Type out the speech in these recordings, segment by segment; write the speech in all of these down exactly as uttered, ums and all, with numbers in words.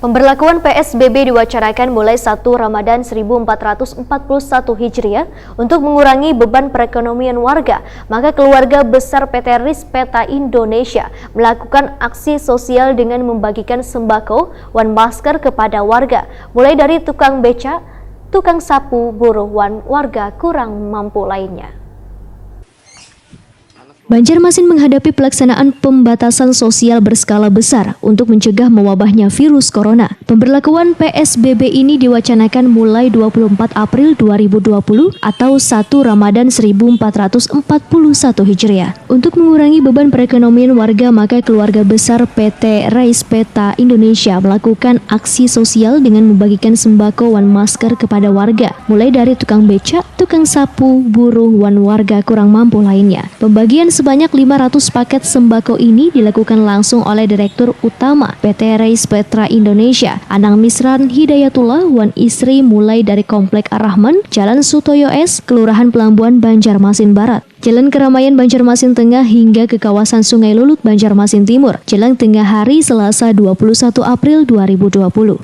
Pemberlakuan P S B B diwacanakan mulai satu Ramadan seribu empat ratus empat puluh satu Hijriah untuk mengurangi beban perekonomian warga, maka keluarga besar P T Rispeta Indonesia melakukan aksi sosial dengan membagikan sembako wan masker kepada warga, mulai dari tukang beca, tukang sapu, buruh, wan warga kurang mampu lainnya. Banjarmasin menghadapi pelaksanaan pembatasan sosial berskala besar untuk mencegah mewabahnya virus corona. Pemberlakuan P S B B ini diwacanakan mulai dua puluh empat April dua ribu dua puluh atau satu Ramadan seribu empat ratus empat puluh satu Hijriah. Untuk mengurangi beban perekonomian warga, maka keluarga besar P T Rispeta Indonesia melakukan aksi sosial dengan membagikan sembako wan masker kepada warga, mulai dari tukang beca, tukang sapu, buruh, wan warga kurang mampu lainnya. Pembagian sebanyak lima ratus paket sembako ini dilakukan langsung oleh Direktur Utama P T Rispeta Indonesia, Anang Misran Hidayatullah, wan istri, mulai dari Komplek Ar-Rahman, Jalan Sutoyo S, Kelurahan Pelambuan, Banjarmasin Barat, Jalan Keramaian, Banjarmasin Tengah, hingga ke kawasan Sungai Lulut, Banjarmasin Timur, jelang tengah hari Selasa dua puluh satu April dua ribu dua puluh.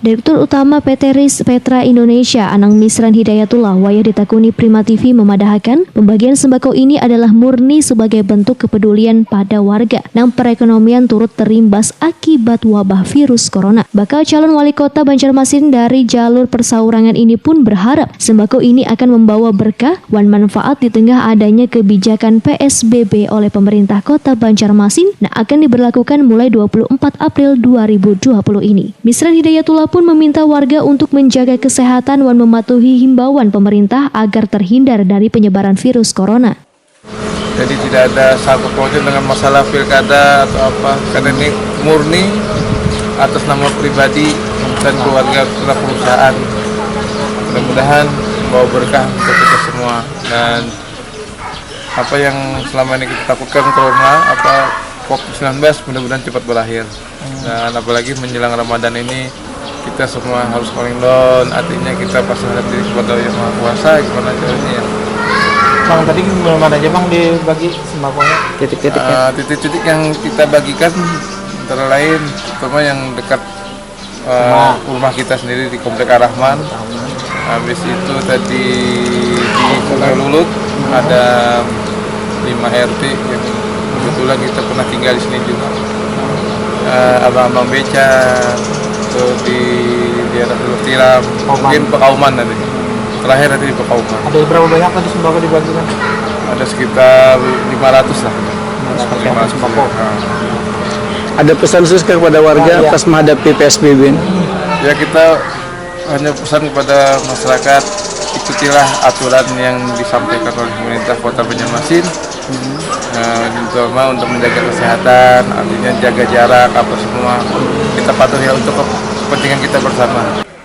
Direktur Utama P T Rispeta Indonesia, Anang Misran Hidayatullah, wayah ditakuni Prima T V memadahakan, pembagian sembako ini adalah murni sebagai bentuk kepedulian pada warga nang perekonomian turut terimbas akibat wabah virus corona. Bakal calon wali kota Banjarmasin dari jalur persaurangan ini pun berharap sembako ini akan membawa berkah wan manfaat di tengah adanya kebijakan P S B B oleh pemerintah kota Banjarmasin, nah, akan diberlakukan mulai dua puluh empat April dua ribu dua puluh ini. Misran Hidayatullah pun meminta warga untuk menjaga kesehatan wan mematuhi himbauan pemerintah agar terhindar dari penyebaran virus corona. Jadi tidak ada sangkut pautnya dengan masalah pilkada atau apa, karena ini murni atas nama pribadi dan keluarga, karena perusahaan. Mudah-mudahan membawa berkah untuk kita semua, dan apa yang selama ini kita takutkan, corona, apa, covid sembilan belas, mudah-mudahan cepat berakhir. Dan apalagi menjelang Ramadan ini, kita semua harus lockdown, artinya kita pasrahkan diri kepada Yang Maha Kuasa, gimana caranya ya. Bang, tadi belum ada aja, Bang, dibagi sembakonya. Titik-titik ya. Ah, titik-titik yang kita bagikan antara lain, terutama yang dekat, eh, rumah kita sendiri di Komplek Ar-Rahman. Habis itu tadi di Sungai Lulut ada lima R T yang kebetulan kita pernah tinggal di sini juga. Eh, abang-abang beca, tuh di daerah Teluk Tiram, mungkin Pakauman tadi. Terakhir tadi di Pakauman. Ada berapa banyak tadi sembako dibagikan? Ada sekitar lima ratus lah. Lima ratus paket sembako. Nah. Ada pesan khusus kepada warga, ah, iya, pas menghadapi P S B B ini? Ya, kita hanya pesan kepada masyarakat, ikutilah aturan yang disampaikan oleh pemerintah Kota Banjarmasin. Hmm. Nah, terutama untuk menjaga kesehatan, artinya jaga jarak, apa semua, kita patuhi ya untuk kepentingan kita bersama.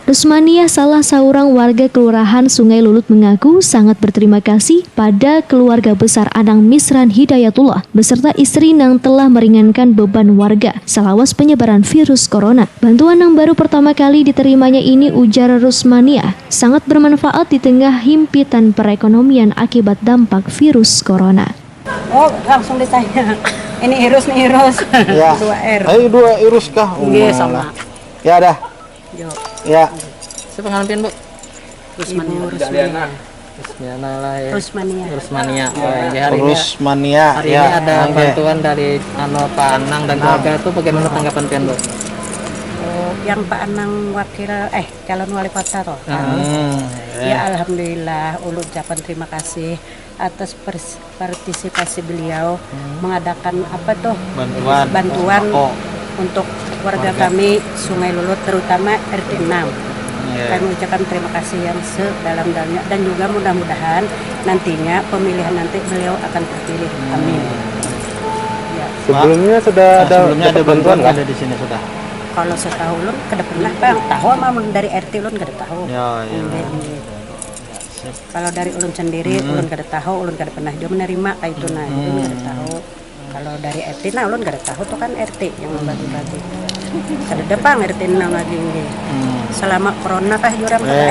Rusmaniah, salah saurang warga Kelurahan Sungai Lulut, mengaku sangat berterima kasih pada keluarga besar Anang Misran Hidayatullah beserta istri nang telah meringankan beban warga selawas penyebaran virus corona. Bantuan nang baru pertama kali diterimanya ini, ujar Rusmaniah, sangat bermanfaat di tengah himpitan perekonomian akibat dampak virus corona. Oh, langsung ditanya. Ini Irus, nih Irus. Ya. Dua R. Ayo, dua Irus kah? Nggih, sama. Ya dah. Yo. Ya. Siapa ngaran pian, Bu? Rusmania. Ibu Rusmania. Rusmania lah ya. Rusmania. Rusmania. Oh, ya, hari ini, Rusmania, hari ini ya, ada, oke, bantuan dari, anu, Pak Anang dan keluarga tuh, bagaimana tanggapan pian, Bu? Oh, yang Pak Anang wakil, eh, calon wali kota tuh. Hmm. Ya, alhamdulillah, ulun ucapan terima kasih atas pers-, partisipasi beliau mengadakan apa tuh, bantuan, bantuan sembako untuk warga kami Sungai Lulut, terutama R T enam. Iya. Kami ucapkan terima kasih yang sedalam-dalamnya dan juga mudah-mudahan nantinya pemilihan nanti beliau akan terpilih. Amin. Ya. Sebelumnya sudah ada, sebelumnya ada dapat bantuan, bantuan ada di sini sudah? Kalau setahu ulun kada pernah, Bang. Tahu amun dari R T ulun kada tahu. Ya, ya. Nggih, nggih. Kalau dari ulun sendiri, ulun kada tahu, ulun kada pernah jua menerima kaitu, nah, jadi ulun kada tahu. Kalau dari R T, nah, ulun kada tahu tuh kan R T yang membagi-bagi. Kada ada pang R T enam lagi, nggih. Selama corona kah jurang kada